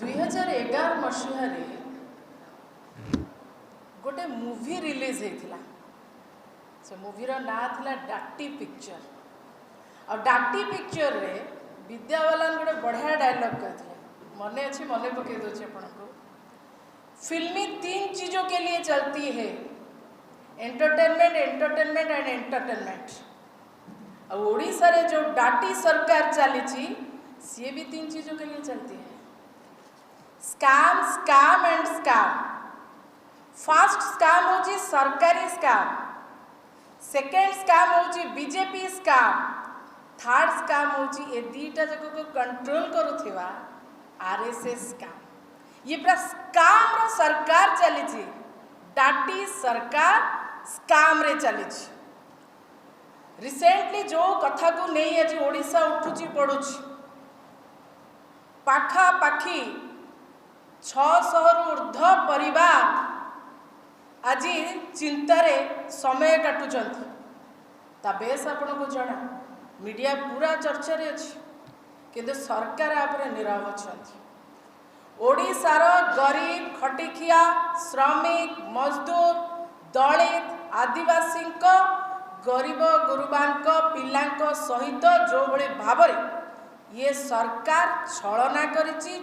2011 ମସିହାରେ ଗୋଟେ movie release ହେଇଥିଲା। ସେ ମୁଭିର ନାଁ ଥିଲା ଡାଟି ପିକ୍ଚର। ଆଉ ଡାଟି ପିକ୍ଚରରେ ବିଦ୍ୟା ବାଲାନ ଗୋଟେ ବଢ଼ିଆ ଡାଇଲଗ୍ କହିଥିଲେ, ମନେ ଅଛି? ମନେ ପକାଇ ଦେଉଛି ଆପଣଙ୍କୁ। "फिल्मी तीन चीज़ों के लिए चलती है, एंटरटेनमेंट, एंटरटेनमेंट एंड एंटरटेनमेंट।" ଆଉ ଓଡ଼ିଶାରେ ଯେଉଁ ଡାଟି ସରକାର ଚାଲିଛି, ସିଏ भी तीन चीज़ों के लिए चलती है, scam, scam and scam. First scam ହେଉଛି ସରକାରୀ ସ୍କାମ୍, ସେକେଣ୍ଡ ସ୍କାମ୍ ହେଉଛି ବିଜେପି ସ୍କାମ୍, ଥାର୍ଡ ସ୍କାମ୍ ହେଉଛି ଏ ଦୁଇଟା ଯାକକୁ କଣ୍ଟ୍ରୋଲ କରୁଥିବା ଆର୍ଏସ୍ଏସ୍ ସ୍କାମ୍। ଇଏ ପୁରା ସ୍କାମ୍ର ସରକାର ଚାଲିଛି। ଡାଟି ସରକାର ସ୍କାମ୍ରେ ଚାଲିଛି। ରିସେଣ୍ଟଲି ଯେଉଁ କଥାକୁ ନେଇ ଆଜି ଓଡ଼ିଶା ଉଠୁଛି ପଡ଼ୁଛି, ପାଖାପାଖି 600ରୁ ଉର୍ଦ୍ଧ୍ୱ ପରିବାର ଆଜି ଚିନ୍ତାରେ ସମୟ କାଟୁଛନ୍ତି। ତା ବେଶ ଆପଣଙ୍କୁ ଜଣା, ମିଡ଼ିଆ ପୁରା ଚର୍ଚ୍ଚାରେ ଅଛି, କିନ୍ତୁ ସରକାର ଆ ଉପରେ ନିରବ ଅଛନ୍ତି। ଓଡ଼ିଶାର ଗରିବ, ଖଟିଖିଆ, ଶ୍ରମିକ, ମଜଦୁର, ଦଳିତ, ଆଦିବାସୀଙ୍କ, ଗରିବ ଗୁରୁବାଙ୍କ ପିଲାଙ୍କ ସହିତ ଯେଉଁଭଳି ଭାବରେ ଇଏ ସରକାର ଛଳନା କରିଛି।